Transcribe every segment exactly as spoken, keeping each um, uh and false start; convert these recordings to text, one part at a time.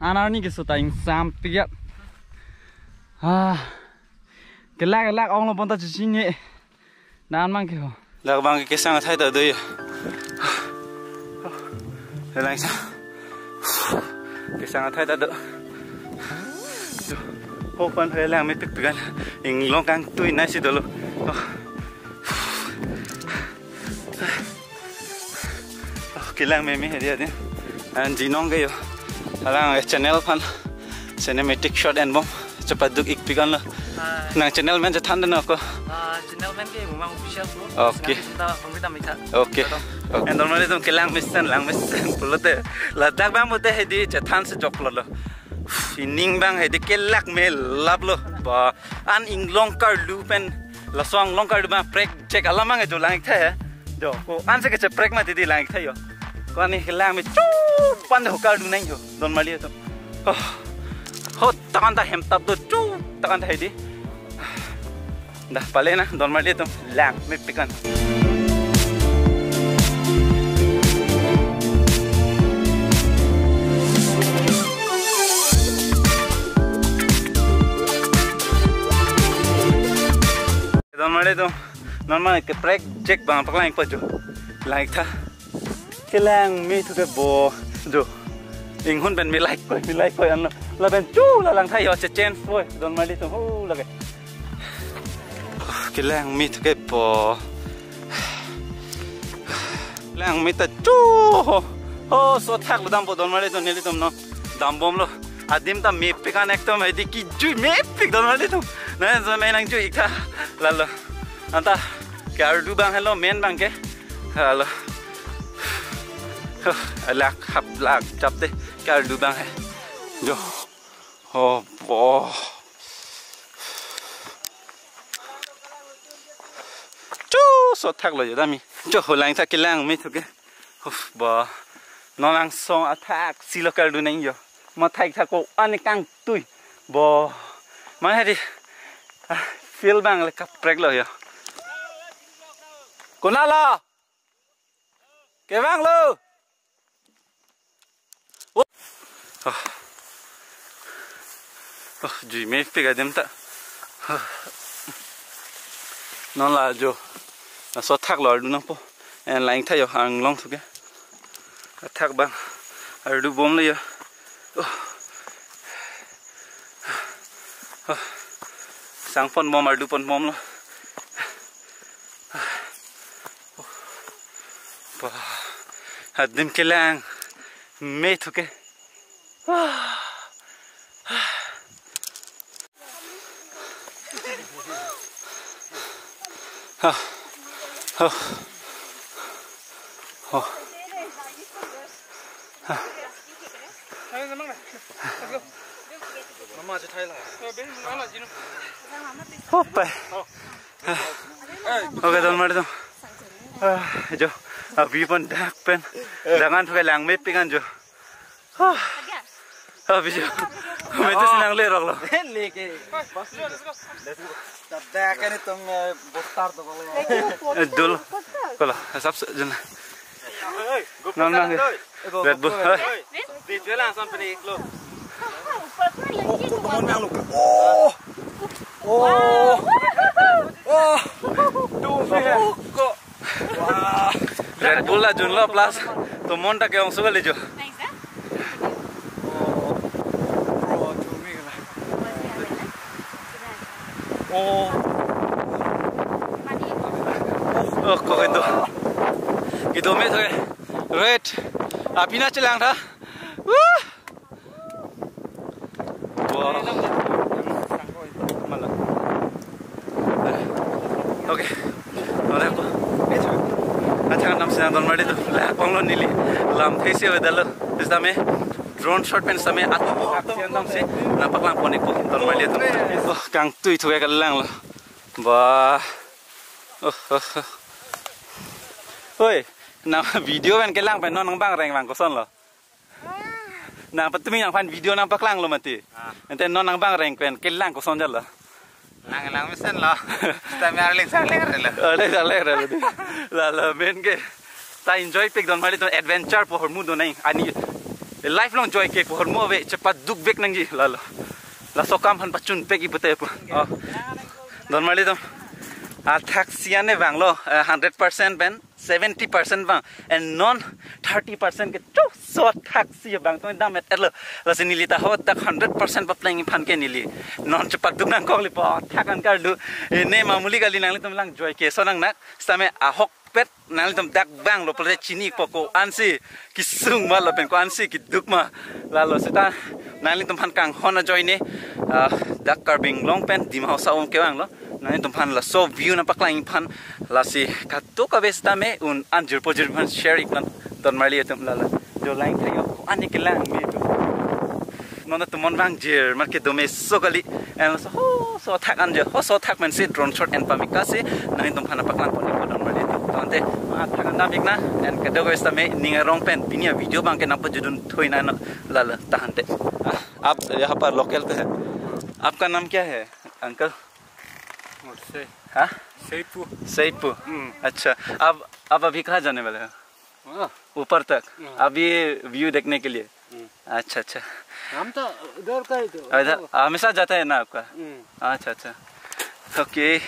An arni keso ta ingsampik ya. Ah. Kelak kelak onglo bonta chechini. Dan mang ke ho. Dak bang ke kesang athai ta do yo. Langsa. Kesang athai ta do. Ho pan ho lang mepikpik an. Inglong kangtui nai si dolo. Oh. Oh, kelang meme hedi adi. An jinong ke yo. Alang, eh, channel aphan cinematic shot enbom chepaduk-ikpik anlo. Ah. Nang channel amen chethan dun ako. Ah, channel amen ke Umang Official po. Okay. Nang ta pangkita mitha. Okay. Betul. Okay. An don mali atum kelang mesen, lang mesen pulote. Ladak bang pute hedi chethan si joklo lo. Ining bang hedi kelak me laplo. Ba, an inglong karlu pen laso inglong karlu bang prek chek alam bang jo lang-ik tha he. Jo, ko-an si kecheprek mati di lang-ik tha yo. Ko ani kelang me chupan ho karlu nang yo. Don mali atum. Oh. Ho takan ta hem tap do chu takan ta hedi. Dah pale na don mali atum lang mepik an. Don mali atum, non mane keprek chek bang paklang-ik pa jo. Lang-ik tha. Kelang me thu ke bo jo. Inghun pen me like koi, me like koi anlo. Lapen chu la lang tha yo che chen poi. Don mali atum ho lake. Kelang me thu ke bo. Lang me ta chu ho. Ho so thak lo dampo don mali atum nelitum non. Dambomlo. Adim ta mepik an ekdom hedi kejui mepik don mali atum. Na so me nangjuik tha. Lalo. Anta ke ardu bang helo men bang ke. Lalo. Huh, lak hap lak chap de. Ke ardu bang he. Jo. Oh, bo. Chu so thak lo jo dami. Jo ho lang thak kelang me thu ke. Uf, ba. Non angsong athak si lo karlu nang yo. Mathai thak ko ani kangtui. Bo. Mang hedi. Ah, feel bang le kaprek lo yo. Konat lo? Kevang lo. Oh. Oh. Oh, jui mepik adim ta. Oh. Non la jo. Laso thak lo ardu nangpo. En lang tha yo inglong thu ke. Athak bang. Ardu bomlo yo. Oh. Oh. Sang ponbom ardu ponbomlo. Bah. Adim kelang me thu ke. Ah. Ah. Ah. Oh. Ah. Hopai. Okay, don mali atum. Ah, jo. Avi pon dak pen. Dangan thu ke lang mepik an jo. Ah. Avi jo. Mete si nanglerok lo. Leke. Dak kan itu, eh, bostar tuh kalau. Eh, dul. Kalau, sab se jen. Non nang. Red Bull. Hei. Di jual langsung pini lo. Oh, teman yang lu. Oh. Oh. Oh. Tuh, kok. Wah. Red Bull la junlo plus. Tomon ta ke-ong suka lejo. Oh. Oh, kok itu. Itu me thu ke. Red. Api na chelang tha. Wah. Wah. Malah. Okay. Ore ko. Acha nam siang don mali atum. La kong lo neli. Lamthe si avedet lo. Sitame drone shot pen sitame at. Siang nam si. Nangpaklang pon-ikpo don mali atum. Oh, kangtui thu ke kelang lo. Bah. Oh, oh, oh. Oi, nang video pen kelang pen non nang bang reng bang koson lo. Nang patumi nangphan video nangpaklang lo mati. Ah. Ente non nang bang reng pen kelang koson jalo. Lang lang mesen lo. Sitame arling sarling re lo. Arling sarling re lo di. Lalo men ke. Ta enjoy pik don mali atum adventure po hormu do nai. Ani. Life along joike pu ahormu ave chepaduk vek nangji lalo. Laso akam aphan pachun vek-ik pute pu. Oh. Don marlitum. Athak sian ne vanglo, eh, hundred percent pen seventy percent vang. And non thirty percent ke choso athak si vang tong dam-et-etlo. Lasi neli ta hadak hundred percent papleng aphan ke neli non chepaduk nangkoklo pu athak an karlu. Eh, ne mamuli kali, nanglitum lang joike so nang nak. Sitame ahokpet nanglitum dak vanglo pulote chini-ikpo ko-ansi kesung ma lapen ko-ansi keduk ma. Lalo seta nanglitum aphan kanghon ajoine, ah, dak Karbi Anglong pen Dima Hasao kevanglo. Nanglitum aphan laso view nangpaklang aphan, lasi kadokave sitame un-an jirpo jirpi aphan share-iknon don marlitum lalo. Jo lang thayo, ko-an kelang me tu. Non atum non vangjir, mar kedo meso kali. And so, ho, so athak an jo, ho, so athak pensi drone shot en pameka si, nanglitum aphan nangpaklangpon-ikpo don marlitum. Tangte, athak an dam-ik nang, and kadokave sitame ning arong pen pini avideo abang ke nangpajutdun thuinang lalo, tangte. Ah, आप यहाँ पर लोकल पे है। आपका नाम क्या है, अंकल? और से हाँ? सेपू। सेपू। हम्म। अच्छा, अब, अब अभी कहाँ जाने वाले हो? हाँ। ऊपर तक? हाँ। अभी व्यू देखने के लिए? हम्म। अच्छा, अच्छा। हम तो उधर का ही तो। अच्छा, हमेशा जाता है ना आपका? हम्म। अच्छा, अच्छा। Okay.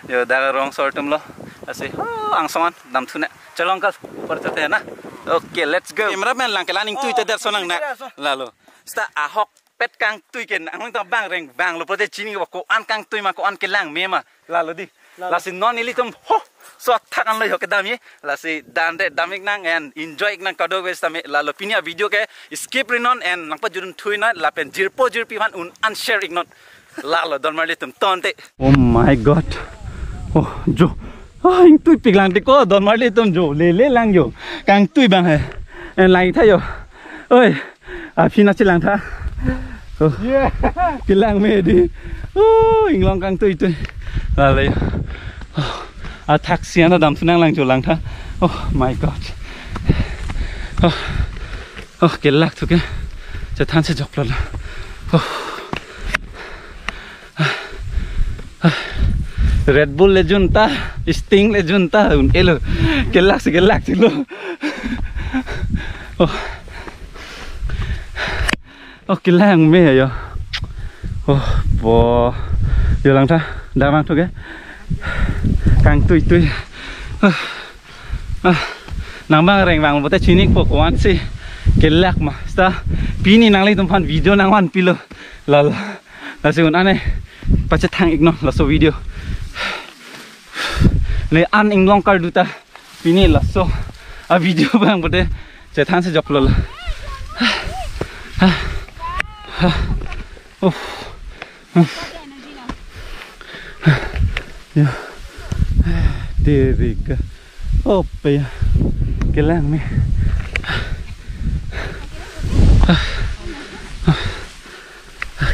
Jo, dak arong so artum lo. Lasi, oh, angsong an damthu ne. Chalo, uncle, ऊपर चलते हैं ना? Okay, let's go. Cameraman lang ke la ning tuite der so nang na. Lalo. Seta ahokpet kangtui ke nangtum bang reng vanglo pulote chini-ikpo ko-an kangtui ma, ko-an kelang me ma. Lalo di. Lalo. Lasi non ilitum ho, so athak an lo ho kedam-i. Lasi dan de dam-ik nang and enjoy-ik nang kadokave sitame. Lalo pini avideo ke skip rinon and nangpajutdun thuinang lapen jirpo jirpi aphan un-an share-iknon. Lalo don marlitum tangte. Oh my God. Oh, jo. Ah, ingtuipik lang ti ko don marlitum jo. Lele lang jo. Kangtui abang he. And lang thayo. Oi. Aphi na chelang tha. Oh. Yeah. Kelang me di. Oh, inglong kangtuitui. Lale. Oh, athak sian damthu nanglang jo lang tha. Oh my God. Oh. Oh, kelak thu ke. Chethan si joklo la. Oh. Red Bull le junta, Sting le junta, un-elo. Kelak si kelak si lo. Oh. Oh, kelang me yo. Oh, bo. Jo lang tha, damthu ke. Kangtuitui. Ah. Ah. Nang bang reng vanglo pulote chini-ikpo ko-ansi kelak ma. Seta pini nanglitum aphan video nangvanpilo. Lalo. Lasi un-an ne pachethang-iknon laso video. Ne an inglong kardu ta. Pini laso avideo abang pulote chethan si joklo la. Oh. Ya. Derika. Ope ya. Kelang me.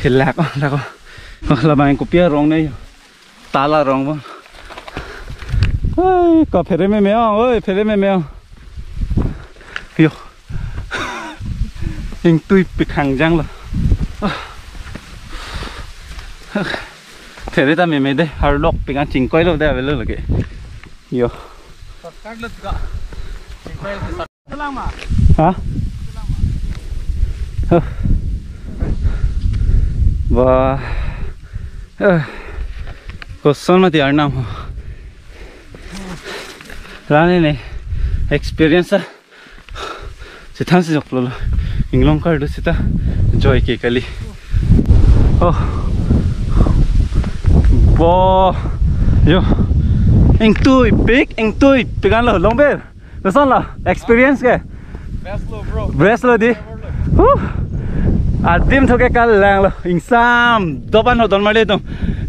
Kelak, oh, lak, oh. Oh, labang kopi arong ne yo. Tala arong bo. Oi, ko phere meme ong, oi, phere meme ong. Yo. Ingtuipik hangjang lo. Phere ta meme de, arlokpik an chingkoilo de avelo lake. Yo. Ha? Huh. Bah. Eh. Koson mati arnam ho. Rani ne experience a. Chethan si joklo la. Inglong kardu seta joike kali. Oh. Bo. Yo. Ingtuipik, ingtuipik an lo, Longber. Koson lo experience ke? Best lo, bro. Best lo di. Huh. Adim thu ke kelang lo. Ingsam dopan ho don marlitum.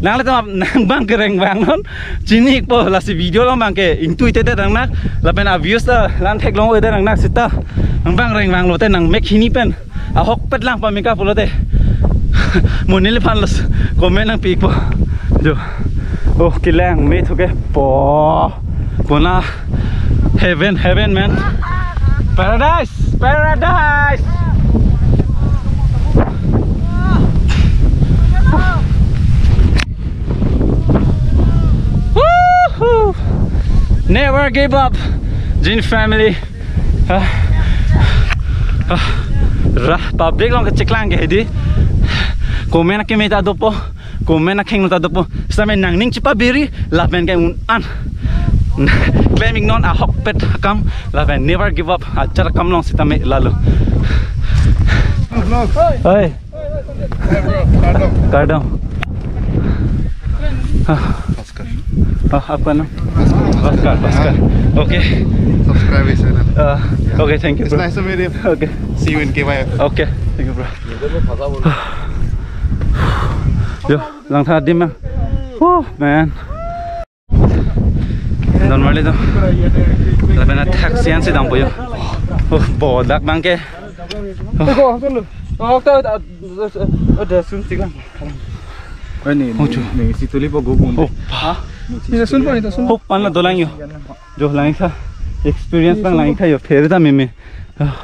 Nanglitum nang bang kereng vangnon. Chini-ikpo, lasi video along bang ke ingtuite te nang nak. Lapen a views ta lan theklong te nang nak seta. Nang bang reng vanglo te nang mek hini pen. Ahokpet lang pameka pulote. Monit aphan los comment nangpi-ikpo. Jo. Oh, kelang me thu ke. Po. Kona heaven, heaven, man. Paradise, paradise. Woohoo! Never give up, Jin family. Ah. Ah. Ra public along kecheklang ke hedi. Komen akeme ta dopo. Komen akheng ta dopo. Sitame nangning chepabiri lapen ke un-an klem iknon ahokpet akam lapen never give up ajat akam along sitame lalo. Oi. Kardom. Ah. Bhaskar. Ah, आपका नाम? भास्कर। भास्कर, Bhaskar. Okay। Subscribe his channel। Ah, okay, thank you, bro। It's nice to meet you। Okay। See you in K Y F। Okay, thank you, bro। Yo, langtha dim, man। Oh, man। Don marli to. Lapen athak sian si dampo yo. Oh, bodak abang ke. Oh. Iko, hotel lo. Oh, hotel, ah, ada sun tiga. Oh, ni, ni, ni si tuli po gubun. Oh, pa. Ni si tuli. Ini sun po, ini sun. Oh, pan la dolang yo. Jo langtha. Experience abang langtha yo. Phere ta meme. Ah.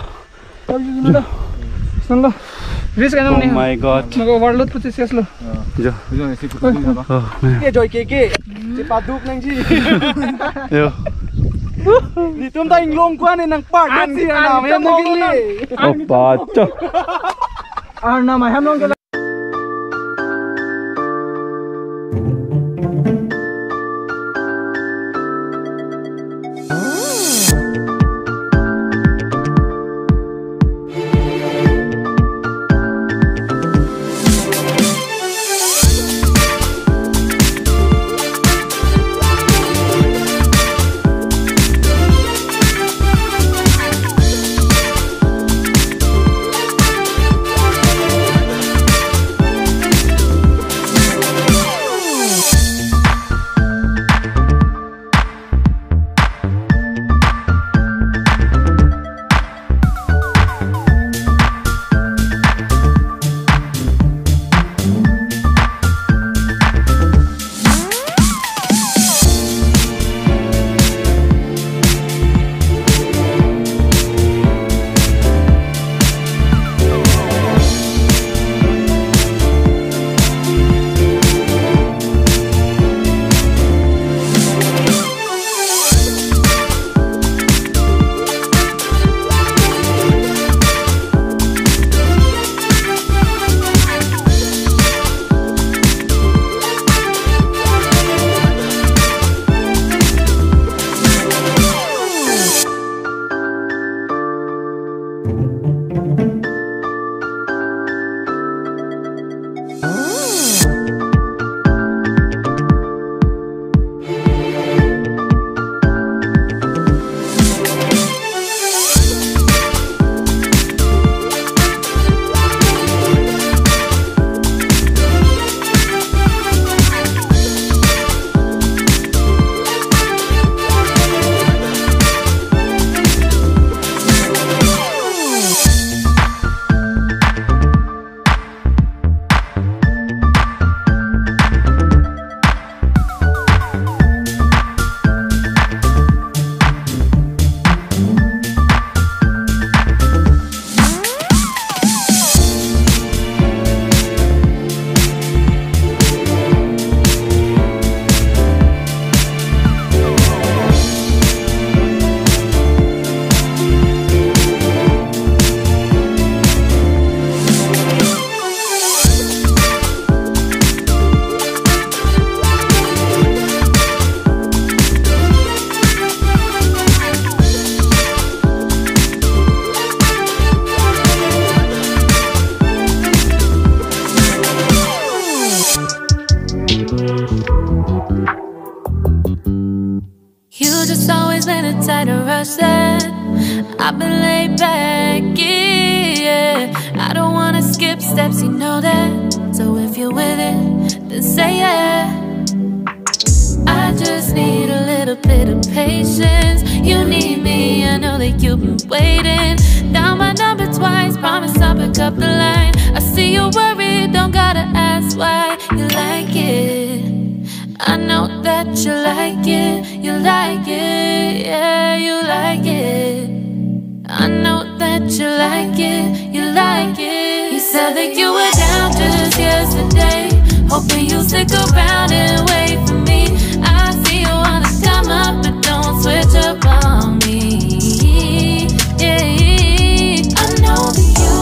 Sunlo. Risk kan ni? Oh my God. Nag-overload puti sias lo. Jo. Oh, man. Ke joy ke ke. Chepaduk nangji. Yo. Netum ta inglong ko-an nangpar. An, si an, anam an, hem nang an, kili. Oh, bacho. Arnam ahem long ke. You just always been a tighter rush that I've been laid back, yeah. I don't wanna skip steps, you know that. So if you're with it, then say yeah. I just need a little bit of patience. You need me, I know that you've been waiting. Down my number twice, promise I'll pick up the line. I see you worried, don't gotta ask why. You like it, I know that you like it. You like it, yeah, you like it. I know that you like it, you like it. You said that you were down just yesterday, hoping you'll stick around and wait for me. I see you wanna come up, but don't switch up on me. Yeah, I know that you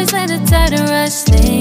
Sanitize the rush, stay